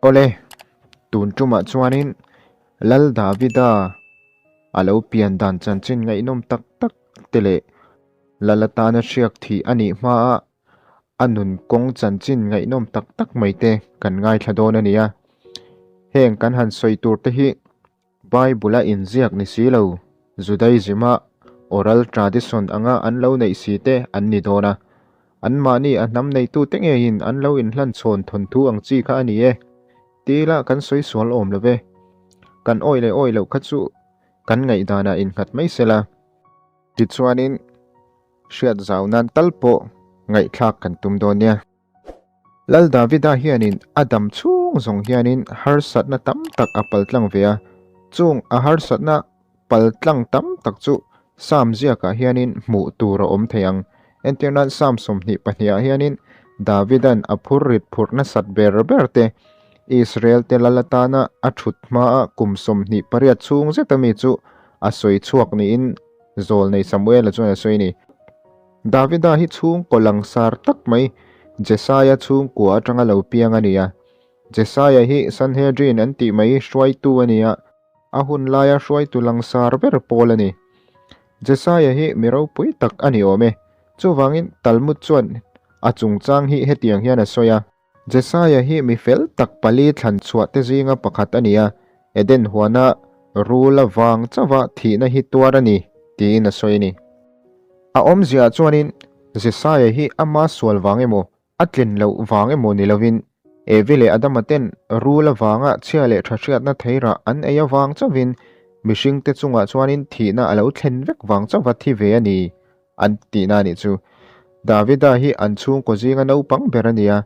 Awle, tun tumah chuanin Lal Davida a lo pian dan chanchin ngaihnawm tak tak te leh Lal atana hriak thih a nih hmaa a nun kawng chanchin ngaihnawm tak tak mai te kan ngaithla dawn a ni a. Heng kan han sawi tur te hi Bible-a inziak ni si lo, Judaism-a oral tradition anga an lo neih si te an ni dawn a. Anmahni a hnam neitute ngeiin an lo inhlan chhawn thawnthu ang chi kha a ni e. Ti ila kan sawi sual awm lo ve. Kan awih leh awih loh kha chu kan ngaihdanah innghat mai sela. Tichuanin hriat zau nan tal pawh ngaihthlak kan tum dawn nia. Lal Davida hianin a dam chhung zawng hianin harsatna tam tak a paltlang ve a, chung a harsatna paltlang tam tak chu Psalm ziakah hianin hmuh tur a awm thei ang. Entir nan Psalm 22 ah hianin Davida'n a phur rit phurh nasat ber ber te, Israel te lal atana a thut hmaa kum 28 chhung zeta mi chu a sawi chhuak niin Zawlnei Samuela chuan a sawi a ni. Davida hi chhungkaw langsar tak mai Jesaia chhungkua atanga lo piang a ni a. Jesaia hi Sanhedrin an tih mai hruaitu a ni a, a hun laia hruaitu langsar ber pawl a ni. Jesaia hi mi ropui tak a ni awm e. Chuvangin Talmud chuan a chungchang hi hetiang hian a sawi a. Jesaia hi mi fel tak pali thlan chhuah te zinga pakhat a ni a, Eden huana rul avang chauha thihna hi tuar a ni, tiin a sawi a ni. A awmziaah chuanin Jesaia hi ama sual vang emaw, a tlin loh vang emaw ni lovin, Evi leh Adama ten rul avanga chhia leh tha hriatna theirah an ei avang chauhin mihringte chungah chuanin thihna a lo thlen vek vang chauha thi ve a ni An tihna a nih chu. Davida hi an chhungkaw zinga naupang ber a ni a,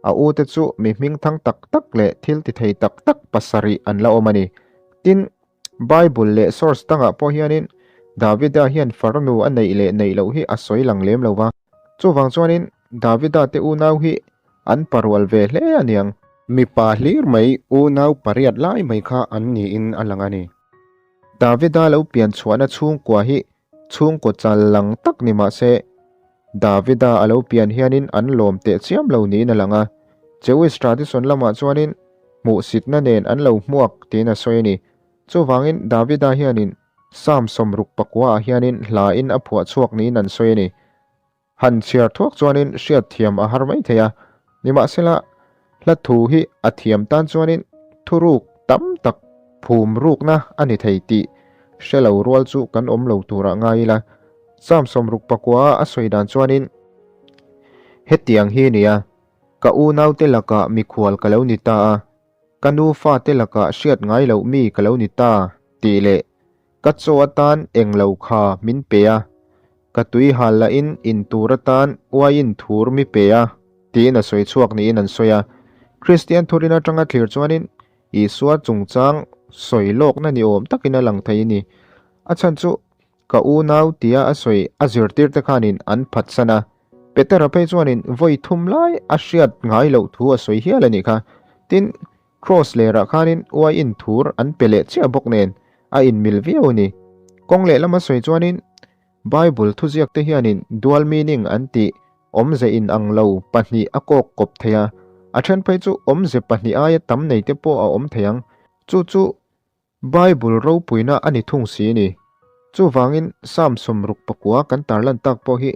a ute chu mi hmingthang tak tak leh thil ti thei tak tak pasarih an la awm a ni. Tin, Bible leh source dangah pawh hianin Davida hian farnu a neih leh neih loh hi a sawi lang lem lo va. Chuvang chuanin Davida te unau hi an parual ve hle a niang. Mipa hlir mai unau pariat lai mai kha an niin a lang a ni. Davida lo pian chhuahna chhungkua hi Chhungkaw chal lang tak ni mah se, Davida a lo pian hianin an lawm teh chiam lo niin a lang a. Jewish tradition lamah chuanin hmuhsitna nen an lo hmuak tiin a sawi a ni. Chuvangin Davida hianin Psalm 69 ah hianin hlain a phuah chhuak niin an sawi a ni. Han chhiar thuak chuanin hriat thiam a har mai thei a, nimahsela hla thu hi a thiam tan chuanin thuruk tam tak phum rukna a ni thei tih hre lo rual chu kan awm lo turah ngai ila. Psalm 69 a sawi dan chuanin hetiang hi nia, Ka unaute lakah mikhual ka lo ni ta a, ka nu fate lakah hriat ngai loh mi ka lo ni ta tih leh Ka chaw atan eng lo kha min pe a, ka tui hal lahin in tur atan uaiin thur mi pe a, tiin a sawi chhuak niin an sawi a. Kristian thurin atanga thlir chuanin Isua chungchang sawi lawkna ni awm takin a lang thei a ni. A chhan chu ka unau tia a sawi a zirtirte khanin an phatsan a, Petera phei chuanin vawi thum lai a hriat ngai loh thu a sawi hial a nih kha. Tin, Cross lerah khanin uaiin thur an pe leh chiah bawk nen a inmil viau a ni. Kawng lehlam a sawi chuanin Bible thuziakte hianin dual meaning an tih awmze inang lo pahnih a kawk kawp thei a, a then phei chu awmze pahnih aia tam nei te pawh a awm thei ang. Chu chu Bible ropuina a ni thung si a ni. Chuvangin Psalm 69 kan tarlan tak pawh hi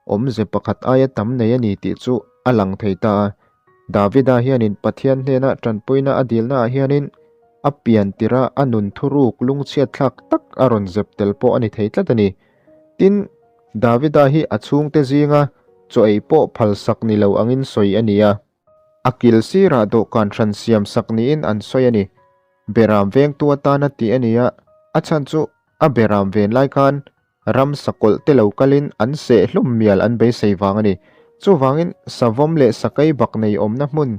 awmze pakhat aia tam nei a ni tih chu a lang thei ta a. Davida hianin Pathian hnena tanpuina a dilnaah hianin a pian tirha a nun thuruk lungchhiatthlak tak a rawn zep tel pawh a ni thei tlat a ni. Tin, Davida hi a chhungte zinga chaw ei pawh phalsak ni lo angin sawi a ni a. A kil sirah dawhkan hran siam sak niin an sawi a ni. Beram vengtu atana tih a ni a, a chhan chu a beram ven lai khan ram sakawlh te lo kalin an seh hlum mial an beisei vang a ni. Chuvangin savawm leh sakei bak nei awmna hmun,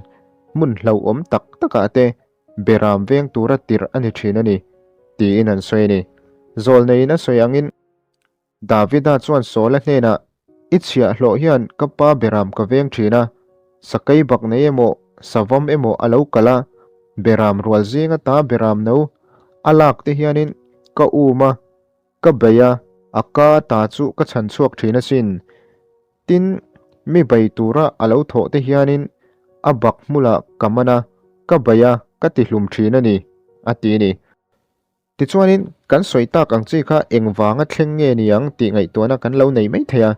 hmun hlauhawm tak takah te beram veng tura tirh a ni thin a ni, tiin an sawi a ni. Zawlneiin a sawi angin. Davida chuan Saula hnenah, I chhiahhlawh hian ka pa beram ka veng thin a, sakei bak nei emaw, savawm emaw a lo kal a, beram rual zing ata beram no a lak te hianin ka um a, ka bei a, a ka ata chu ka chhan chhuak thin asin. Tin, mi bei tura a lo thawh te hianin a bak hmulah ka man a, Ka bei a, ka tihlum thin a ni, a ti a ni. Tichuanin, kan sawi tak ang chi kha engvanga thleng nge ni ang tih ngaihtuahna kan lo nei mai thei a.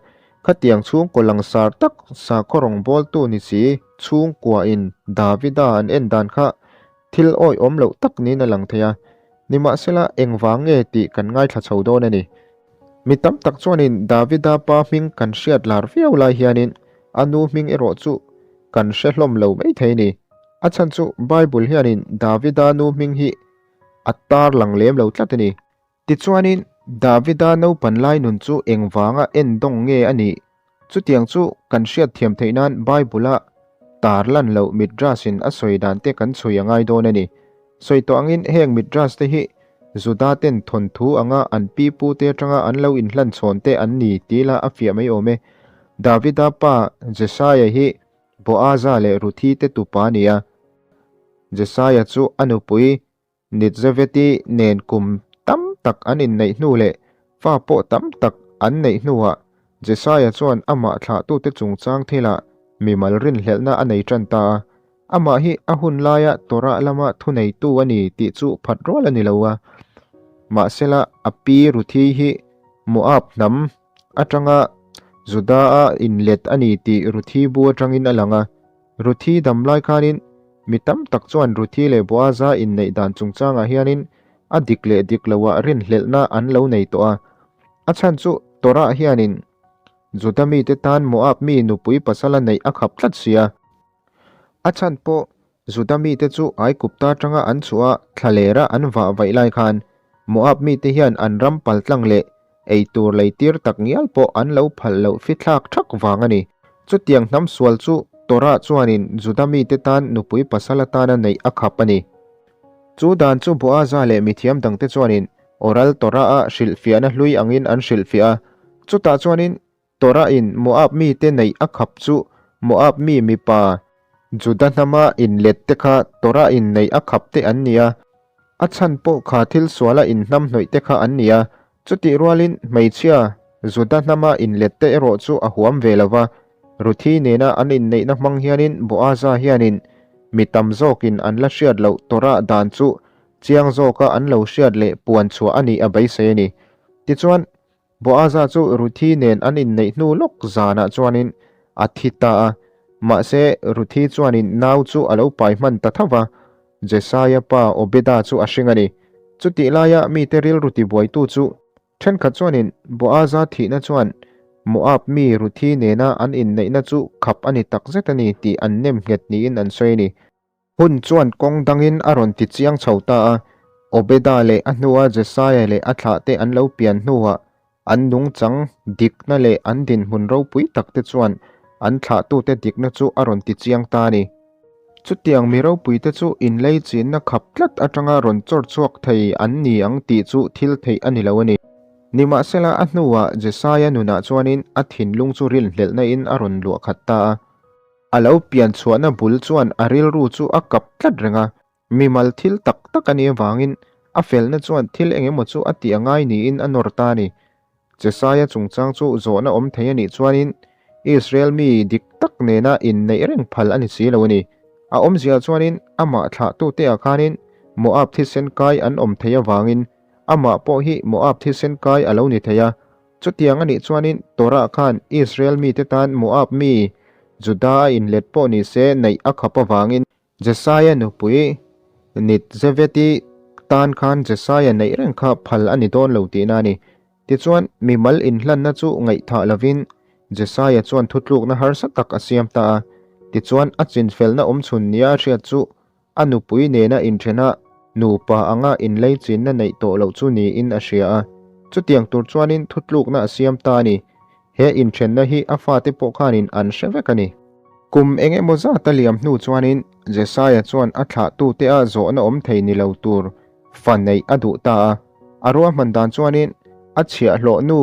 Khatiang chhungkaw langsar tak sakhaw rawngbawltu ni si chhungkuain Davida an en dan kha thil awihawm loh tak niin a lang thei a. Nimahsela, engvang nge tih kan ngaithla chho dawn a ni. Mi tam tak chuanin Davida pa hming kan hriat lar viau lai hianin a nu hming erawh chu kan hre hlawm lo mai thei a ni. A chhan chu Bible hianin Davida nu hming hi a tar lang lem lo tlat a ni. Tichuanin, Davida naupan lai nun chu engvanga en dawng nge a nih? Chutiang chu kan hriat thiam theih nan Bible-a tar lan loh Midrash-in a sawi dan te kan chhui a ngai dawn a ni. Sawi tawh angin heng Midrash te hi Juda ten thawnthu anga an pi pu te atanga an lo inhlan chhawn te an ni tih la a fiah mai awm e. Davida pa Jesaia hi Boaza leh Ruthi te tupa a ni a. Jesaia chu a nupui Nitzaveti nen kum tam tak an inneih hnu leh fa pawh tam tak an neih hnuah Jesaia chuan amah thlahtute chungchang thilah mimal rinhlelhna a nei tan ta a. Amah hi a hun laia Torah lama thuneitu a ni tih chu phat rual a ni lo a. Mahsela a pi Ruthi hi Moab hnam atanga Juda-a inlet a ni tih Ruthi bu atangin a lang a. Ruthi dam lai khanin mi tam tak chuan Ruthi leh Boaza inneih dan chungchangah hianin a dik leh dik loah rinhlelhna an lo nei tawh a. A chhan chu Torah hianin Juda mite tan Moab mi nupui pasala neih a khap tlat si a. A chhan pawh Juda mite chu Aigupta atanga an chhuah a thlalera an vah vaih lai khan Moab mite hian an ram paltlang leh ei tur lei tir tak ngial pawh an lo phal loh fithlak thak vang a ni. Chutiang hnam sual chu Torah chuanin Juda mite tan nupui pasal atana neih a khap a ni. Chu dan chu Boaza leh mithiam dangte chuanin Oral Torah-a hrilhfiahna hlui angin an hrilhfiah a, chutah chuanin Torah-in Moab mite neih a khap chu Moab mi mipa Juda hnama inlet te kha Torah-in neih a khap te an ni a, a chhan pawh kha thil suala inhnamhnawih te kha an ni a. Chutih rualin hmeichhia Juda hnama inlet te erawh chu a huam ve lo va, Ruthi nena an inneihna hmang hianin Boaza hianin mi tam zawkin an la hriat loh Torah dan chu chiang zawka an lo hriat leh puan chhuah a nih a beisei a ni. Tichuan, Boaza chu Ruthi nen an inneih hnu lawk zanah chuanin a thi ta a, mahse Ruthi chuanin nau chu a lo pai hman ta tho va, Jesaia pa Obeda chu a hring a ni. Chutih laia mite rilru tibuaitu chu thenkhat chuanin Boaza thihna chuan Moab mi Ruthi nena an inneihna chu khap a ni takzet a ni tih an nem nghet niin an sawi a ni. Hun chuan kawng dangin a rawn ti chiang chho ta a, Obeda leh a hnua Jesaia leh a thlahte an lo pian hnuah an nungchang dikna leh an dinhmun ropui takte chuan an thlahtute dikna chu a rawn ti chiang ta a ni. Chutiang mi ropuite chu inlei chinna khap tlat atanga rawn chawr chhuak thei an ni ang tih chu thil theih a ni lo a ni. Nimahsela a hnuah Jesaia nunah chuanin a thinlung chu rinhlelhna in a rawn luah khat ta a. A lo pian chhuahna bul chuan a rilru chu a kap tlat reng a, mimal thil tak tak a nih avangin a felna chuan thil eng emaw chu a tih a ngai niin a nawr ta a ni. Jesaia chungchang chu zawhna awm thei a nih chuanin Israel mi dik tak nena inneih reng phal a ni si lo a ni. A awmzia chuanin amah thlahtute ah khanin Moab thisen kai an awm thei avangin amah pawh hi Moab thisen kai a lo ni thei a, Chutiang a nih chuanin Torah khan Israel mite tan Moab mi Juda a inlet pawh ni se neih a khap avangin Jesaia nupui Nitzeveti tan khan Jesaia neih reng kha phal a ni dawn lo tihna a ni. Tichuan, mimal inhlanna chu ngaihthah lovin Jesaia chuan thutlukna harsa tak a siam ta a. Tichuan, a chinfelna awmchhun nia a hriat chu A nupui nena inthena nupa anga inleichinna neih tawh loh chu niin a hria a, chutiang tur chuanin thutlukna a siam ta a ni. He inthenna hi a fate pawh khanin an hre vek a ni. Kum eng emaw zat a liam hnu chuanin Jesaia chuan a thlahtute a zawhna awm thei ni lo tur fa neih a duh ta a. A ruahman dan chuanin a chhiahhlawh nu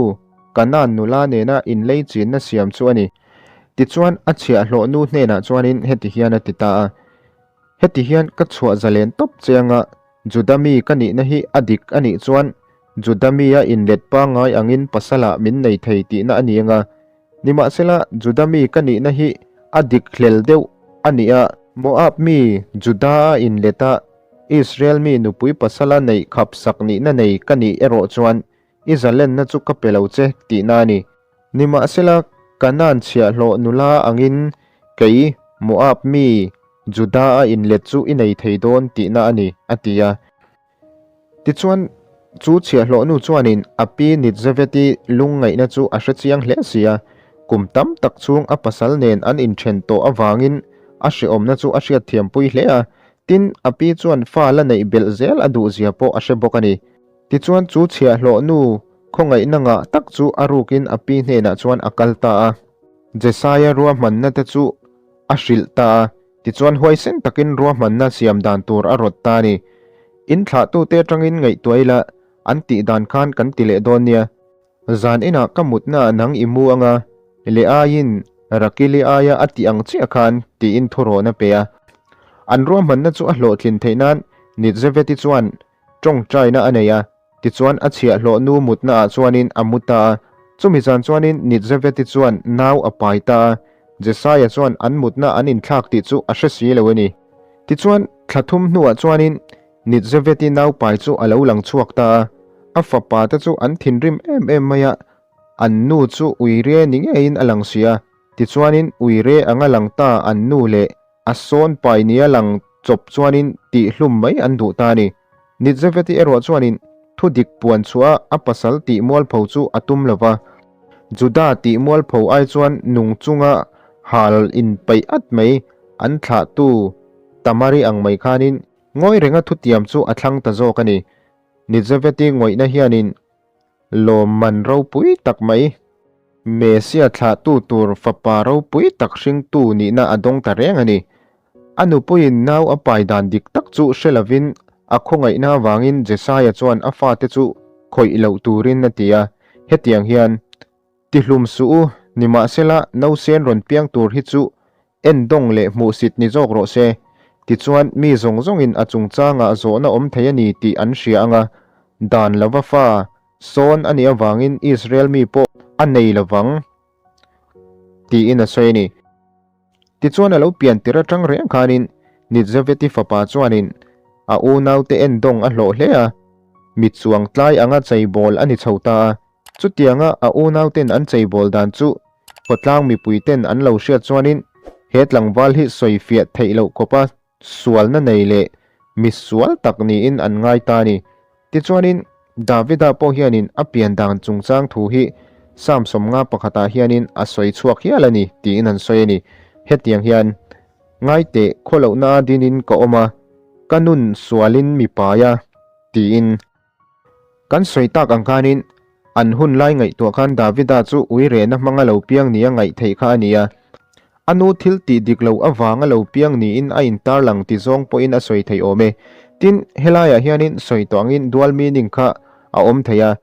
Kanaan nula nena inleichinna siam chu a ni. Tichuan a chhiahhlawh nu hnenah chuanin heti hian a ti ta a. Heti hian ka chhuah zalen tawp che anga Juda mi ka nihna hi a dik a nih chuan Juda mi a inlet pangngai angin pasalah min nei thei tihna a ni anga, nimahsela Juda mi ka nihna hi a dik hlel deuh a nih a. Moab mi Juda-a inlet a, Israel mi nupui pasala neih khap sak nihna nei ka nih erawh chuan i zalenna chu ka pe lo che tihna a ni. Nimahsela, Kanaan chhiahhlawh nula angin kei Moab mi Juda-a inlet chu i nei thei dawn tihna a ni, a ti a. Tichuan, chu chhiahhlawhnu chuanin a pi Nitzaveti lungngaihna chu a hre chiang hle si a, kum tam tak chhung a pasal nen an inthen tawh avangin a hrehawmna chu a hriatthiampui hle a, tin, a pi chuan fa la neih belh zel a duhzia pawh a hre bawk a ni. Tichuan, chu chhiahhlawhnu khawngaihna ngah tak chu a rukin a pi hnenah chuan a kal ta a. Jesaia ruahmanna te chu a hrilh ta a. Tichuan huaisen takin ruahmanna siam dan tur a rawt ta a ni. In thlahtute atangin ngaihtuah ila, an tih dan khan kan ti leh dawn nia. Zan inah ka mutnaah nang i mu anga, leh aiin Rakili aia a tih ang chiah khan tiin thurawn a pe a. An ruahmanna chu a hlawhtlin theih nan Nitzaveti chuan tawngtaina a nei a. Tichuan a chhiahhlawh nu mutnaah chuanin a mu ta a. Chumi zan chuanin Nitzaveti chuan nau a pai ta a. Jesaia chuan an mutna an inthlak tih chu a hre si lo a ni. Tichuan thla thum hnuah chuanin Nitzaveti nau pai chu a lo lang chhuak ta a. A fapa te chu an thinrim em em mai a, an nu chu uire ni ngeiin a lang si a. Tichuanin uire anga lang ta an nu leh A sawn pai nia lang chawp chuanin tihhlum mai an duh ta a ni. Nitzaveti erawh chuanin thu dik puan chhuah a pasal tih mualpho chu a tum lo va. Juda tih mualpho ai chuan nung chunga hal inpeih at mai an thlahtu Tamari ang mai khanin ngawi renga thutiam chu a thlang ta zawk a ni. Nitzaveti ngawihna hianin Lawmman ropui tak mai. Mesia thlahtu tur fapa ropui tak hringtu nihna a dawng ta reng a ni. A nupuiin nau a pai dan dik tak chu hre lovin a khawngaihna avangin Jesaia chuan a fate chu khawih loh turin a ti a, hetiang hian, Tihlum suh u, nimahsela nausen rawn piang tur hi chu Endawng leh hmuhsit ni zawk rawh se. Tichuan, mi zawng zawngin a chungchangah zawhna awm thei a ni tih an hria ang a, dan lova fa sawn a nih avangin Israel mi pawh a nei lo vang, tiin a sawi a ni. Tichuan, a lo pian tir atang reng khanin Nitzaveti fapa chuanin a unaute endawng a hlawh hle a, mi chuang tlai anga cheibawl a ni chho ta a. Chutianga a unauten an cheibawl dan chu khawtlang mipuiten an lo hriat chuanin he tlangval hi sawifiah theih loh khawpa sualna nei leh mi sual tak niin an ngai ta a ni. Tichuanin Davida pawh hianin a pian dan chungchang thu hi Psalm 50 pakhatah hianin a sawi chhuak hial a ni tiin an sawi a ni. Hetiang hian Ngaiteh khawlohna dinin ka awm a, ka nun sualin mi pai a tiin. Kan sawi tak ang khanin an hun lai ngaihtuah khan Davida chu ui rehna hmanga lo piang nia ngaih theih kha a ni a. A nu thil tih dik loh avanga lo piang niin a intarlang ti zawng pawhin a sawi theih awm e. Tin, helaiah hianin sawi tawh angin dual meaning kha a awm thei a.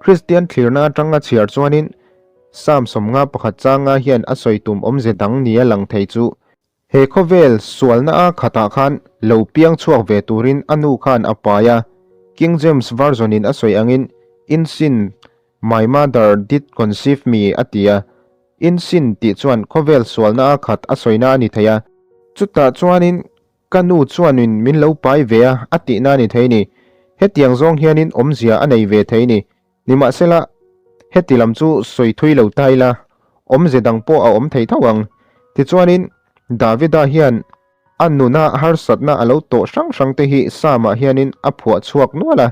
Kristian thlirna atanga chhiar chuanin Psalm 50 pakhat changa hian a sawi tum awmze dang nia lang thei chu He khawvel sualna a khatah khan lo piang chhuak ve turin a nu khan a pai a, King James Version in a sawi angin, In sin, my mother did conceive me a ti a. In sin tih chuan khawvel sualna a khat a sawina a ni thei a. Chutah chuanin ka nu chuanin min lo pai ve a a tihna a ni thei ni. Hetiang zawng hianin awmzia a nei ve thei ni. Nimahsela, heti lam chu sawi thui lo ta ila, awmze dang pawh a awm thei tho ang. Tichuanin, Davida hian a nuna harsatna a lo tawh hrang hrang te hi Psalm-ah hianin a phuah chhuak nual a,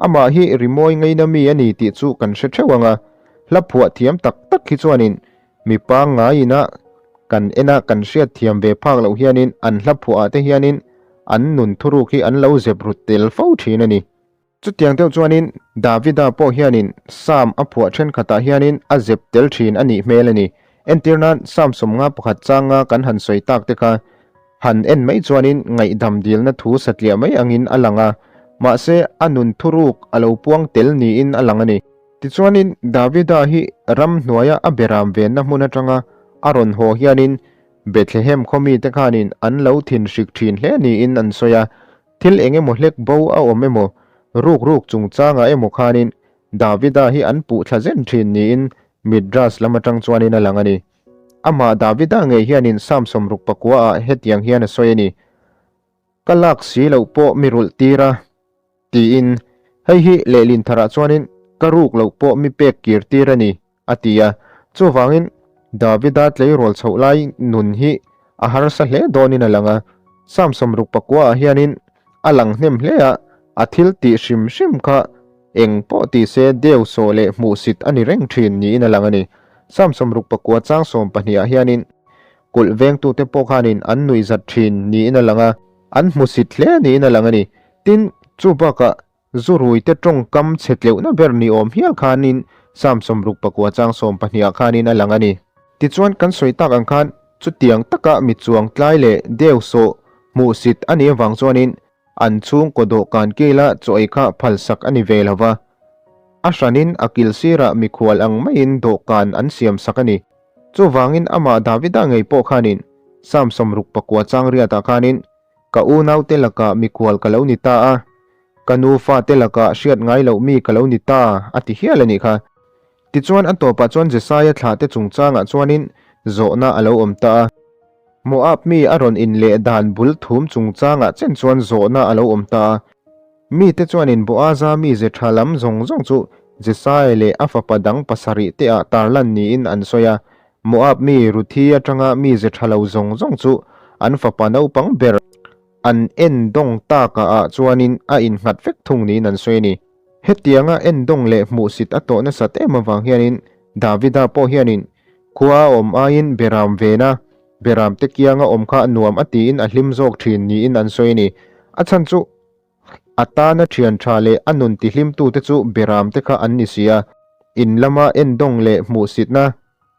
amah hi rimawi ngaina mi a ni tih chu kan hre theuh ang a. Hla phuah thiam tak tak hi chuanin mi pangngaiina kan ena kan hriat thiam ve phak loh hianin an hla phuahah te hianin an nun thuruk hi an lo zep rut tel fo thin a ni. Chutiang deuh chuanin Davida pawh hianin Psalm a phuah thenkhatah hianin a zep tel thin a nih hmel a ni. Entir nan Psalm 51 changa kan han sawi tak te kha han en mai chuanin ngaihdam dilna thu satliah mai angin a lang a, mahse a nun thuruk a lo puang tel niin a lang a ni. Tichuanin Davida hi ramhnuaia a beram venna hmun atanga a rawn haw hianin Bethlehem khaw mite khanin an lo thinhrik thin hle niin an sawi a, Thil eng emaw hlek bo a awm emaw, ruk ruk chungchangah emaw khanin Davida hi an puh thla zen thin niin Midrash lam atang chuanin a lang a ni. Amah Davida ngei hianin Psalm 69 ah hetiang hian a sawi a ni, Ka lak si loh pawh mi rulh tir a, tiin. Hei hi lehlin tharah chuanin ka ruk loh pawh mi pek kir tir a ni, a ti a. Chuvangin Davida tleirawl chhoh lai nun hi a harsa hle dawnin a lang a. Psalm 69 ah hianin a lang hnem hle a, a thil tih hrim hrim kha eng pawh ti se deu sawh leh hmuhsit a ni reng thin niin a lang a ni. Psalm 69 chang 12 ah hianin kulh vengtute pawh khanin an nuihzat thin niin a lang a, an hmusit hle niin a lang a ni. Tin, chu bakah zu ruite tawngkam chhe tleuhna ber ni awm hial khanin Psalm 69 chang 12 ah khanin a lang a ni. Tichuan kan sawi tak ang khan chutiang taka mi chuang tlai leh deu sawh hmuhsit a nih avang chuanin An chhungkaw dawhkan kila chaw ei kha phalsak a ni ve lo va, a hranin a kil sirah mikhual ang maiin dawhkan an siamsak a ni. Chuvangin amah Davida ngei pawh khanin Psalm 69 chang riatah khanin, Ka unaute lakah mikhual ka lo ni ta a, ka nu fate lakah hriat ngai loh mi ka lo ni ta, a ti hial a nih kha. Tichuan a tawpah chuan Jesaia thlahte chungchangah chuanin zawhna a lo awm ta a. Moab mi a rawn inleh dan bul thum chungchangah chen chuan zawhna a lo awm ta a. Mite chuanin Boaza mize tha lam zawng zawng chu Jesai leh a fapa dang pasarih te ah tarlan niin an sawi a. Moab mi Ruthi atanga mize tha lo zawng zawng chu an fapa naupang ber an endawng taka ah chuanin a innghat vek thung niin an sawi a ni. Hetianga endawng leh hmuhsit a tawh nasat em avang hianin Davida pawh hianin Khua a awm aiin Beram vena Beram te kianga awm kha nuam a tiin a hlim zawk thin niin an sawi a ni. A chhan chu a tana thian tha leh a nun tihlimtute chu Beram te kha an ni si a. In lama endawng leh hmuhsitna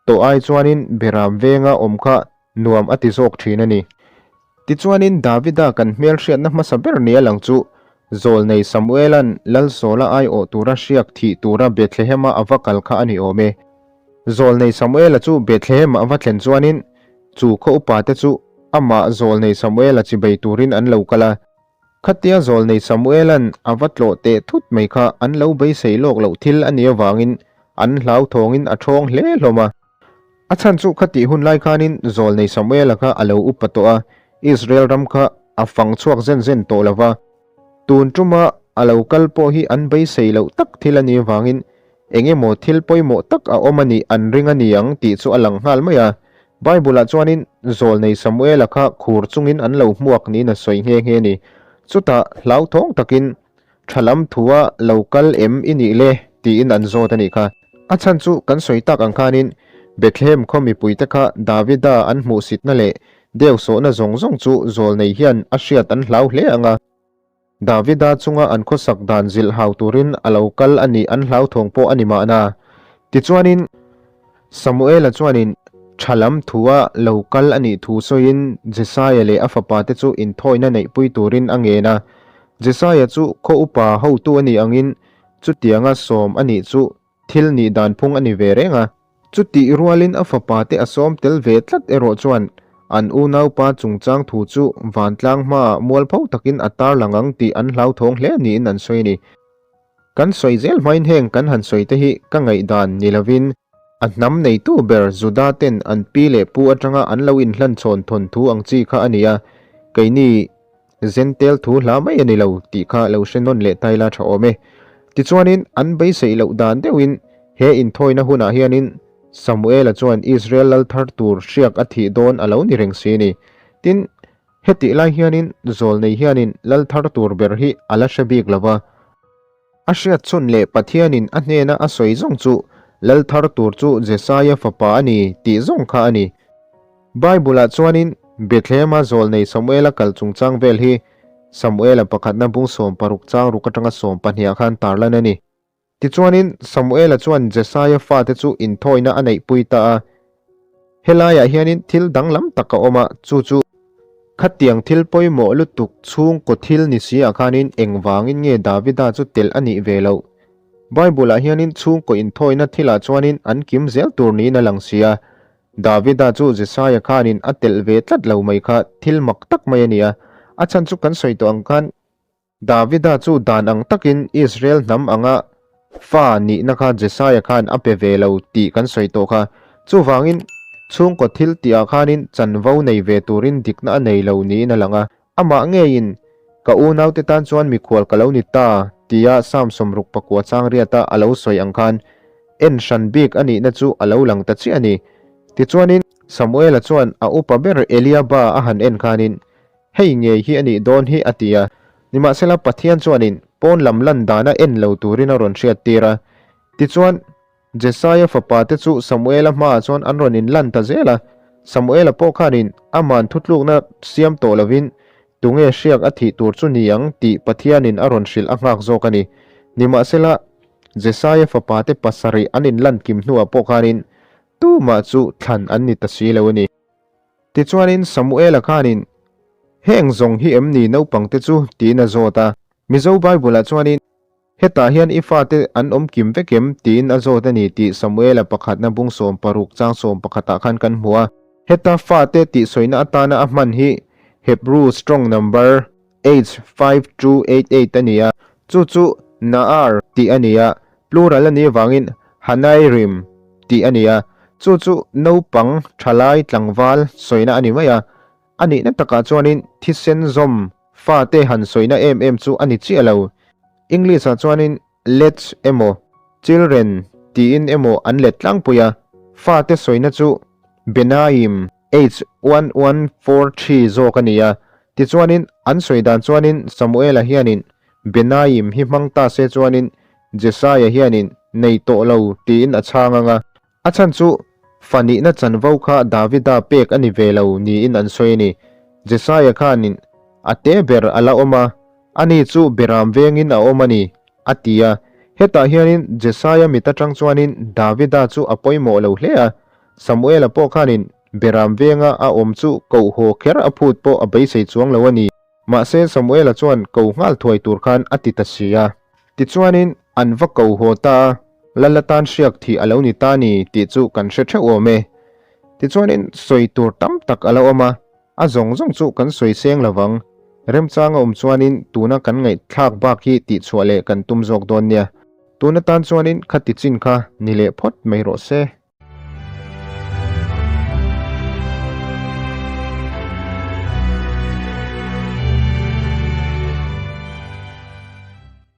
tawh ai chuanin Beram venga awm kha nuam a ti zawk thin a ni. Tichuanin Davida kan hmelhriatna hmasa ber nia lang chu Zawlnei Samuela'n Lal Sawla aiawh tura hriak thih tura Bethlehema a va kal kha a ni awm e. Zawlnei Samuela chu Bethlehem a va thlen chuanin chu khaw upate chu amah Zawlnei Samuela chibei turin an lo kal a. Khatia Zawlnei Samuela'n a va tlawh teh thut mai kha an lo beisei lawk loh thil a nih avangin an hlauthawngin a ṭhawng hle hlawm a. A chhan chu khatih hun lai khanin Zawlnei Samuela kha a lo upa tawh a, Israel ram kha a fang chhuak zen zen tawh lo va. Tun tuma a lo kal pawh hi an beisei loh tak thil a nih avangin eng emaw thil pawimawh tak a awm a nih an ring a ni ang tih chu a lang nghal mai a. Bible-ah chuanin Zawlnei Samuela kha khur chungin an lo hmuak niin a sawi nghe nghe a ni. Chutah hlauthawng takin Tha lam thua lo kal em i nih le? tiin an zawt a nih kha. A chhan chu kan sawi tak ang khanin Bethlehem khaw mipuite kha Davida an hmuhsitna leh deusawhna zawng zawng chu zawlnei hian a hriat an hlau hle ang a. Davida chunga an khawsak dan zilh hau turin a lo kal a nih an hlauthawng pawh a ni mahna. Tichuanin Samuela chuanin tha lam thua lo kal a nih thu sawiin Jesaia leh a fapate chu inthawina neihpui turin a ngen a. Jesaia chu khaw upa hotu a nih angin chutianga sawm a nih chu thil nih dan phung a ni ve reng a. Chutih rualin a fapate a sawm tel ve tlat erawh chuan an unaupa chungchang thu chu vantlang hmaah mualpho takin a tarlang ang tih an hlauthawng hle niin an sawi a ni. Kan sawi zel hmain heng kan han sawi te hi ka ngaihdan ni lovin a hnam neitu ber Juda ten an pi leh pu atanga an lo inhlan chhawn thawn thu ang chi kha a ni a, keini Zentel thu hla mai a ni lo tih kha lo hre nawn leh ta ila tha awm e. Tichuanin an beiseih loh dan deuhin he inthawina hunah hianin Samuela chuan Israel lal thar tur hriak a thih dawn a lo ni reng si a ni. Tin, Hetih lai hianin Zawlnei hianin lal thar tur ber hi a la hre bik lo va. A hriat chhun leh Pathianin a hnena a sawi zawng chu lal thar tur chu Jesaia fapa a ni tih zawng kha a ni. Bible-ah chuanin Bethlehema Zawlnei Samuela kal chungchang vel hi Samuela pakhatna bung 60 chang ruk atanga 12 ah khan tarlan a ni. Tichuanin Samuela chuan Jesaia fate chu inthawina a neihpui ta a. Helaiah hianin thil danglam tak a awm a, chu chu khatiang thil pawimawh lutuk chhungkaw thil ni si ah khanin engvangin nge Davida chu telh a nih ve loh? Bible-ah hianin chhungkaw inthawina thilah chuanin an kim zel tur niin a lang si a. Davida chu Jesaia khanin a telh ve tlat lo mai kha thil mak tak mai a ni a. A chhan chu kan sawi tawh ang khan Davida chu dan ang takin Israel hnam anga fa nihna kha Jesaia khan a pe ve lo tih kan sawi tawh kha. Chuvangin, Chhungkaw thil tihah khanin chanvo nei ve turin dikna a nei lo niin a lang a. Amah ngeiin, Ka unaute tan chuan mikhual ka lo ni ta, tia Psalm 69 chang riata a lo sawi ang khan en hran bik a nihna chu a lo lang ta chiah a ni. Tichuanin, Samuela chuan a upa ber Eliaba a han en khanin, Hei ngei hi a nih dawn hi a ti a. Nimahsela Pathian chuanin pawn lam lan dana en lo turin a rawn hriattir a. Tichuan, Jesaia fapa te chu Samuela hmaah chuan an rawn inlan ta zel a. Samuela pawh khanin aman thutlukna siam tawh lovin tunge hriak a thih tur chu ni ang tih Pathianin a rawn hrilh a nghak zawk a ni. Nimahsela, Jesaia fapa te pasarih an inlan kim hnuah pawh khanin tumah chu thlan an ni ta si lo a ni. Tichuanin Samuela khanin, Heng zawng hi em ni naupangte chu? tiin a zawt a. Mizo Bible-ah chuanin, Hetah hian i fate an awm kim vek em? tiin a zawt a ni tih Samuela pakhatna bung 16 chang 11 ah khan kan hmu a. Heta fate tih sawina atana a hman hi Hebrew Strong number H 5288 a ni a, chu chu Na'ar tih a ni a, plural a nih avangin Hanairim tih a ni a, chu chu naupang thalai tlangval sawina a ni mai a. A nihna takah chuanin thisen zawm fate han sawina em em chu a ni chiah lo. English-ah chuanin lads emaw children tiin emaw an let tlangpui a, fate sawina chu Benaim H 1143 zawk a ni a. Tichuanin an sawi dan chuanin Samuela hianin Benaim hi hmang ta se chuanin Jesaia hianin nei tawh lo tiin a chhang ang a. A chhan chu fa nihna chanvo kha Davida pek a ni ve lo niin an sawi a ni. Jesaia khanin a te ber a la awm a, ani chu beram vengin a awm a ni, a ti a. Hetah hianin Jesaia mit atang chuanin Davida chu a pawimawh lo hle a. Samuela pawh khanin beram venga a awm chu koh haw kher a phut pawh a beisei chuang lo a ni. Mahse Samuela chuan ko nghal thuai tur khan a ti ta si a. Tichuanin an va ko haw ta a, Lal atan hriak thih a lo ni ta ni tih chu kan hre theuh awm e. Tichuanin sawi tur tam tak a la awm a, a zawng zawng chu kan sawi seng lo vang. Remchang a awm chuanin tuna kan ngaihthlak bak hi tihchhuah leh kan tum zawk dawn nia. Tun atan chuanin khati chin kha ni leh phawt mai rawh se.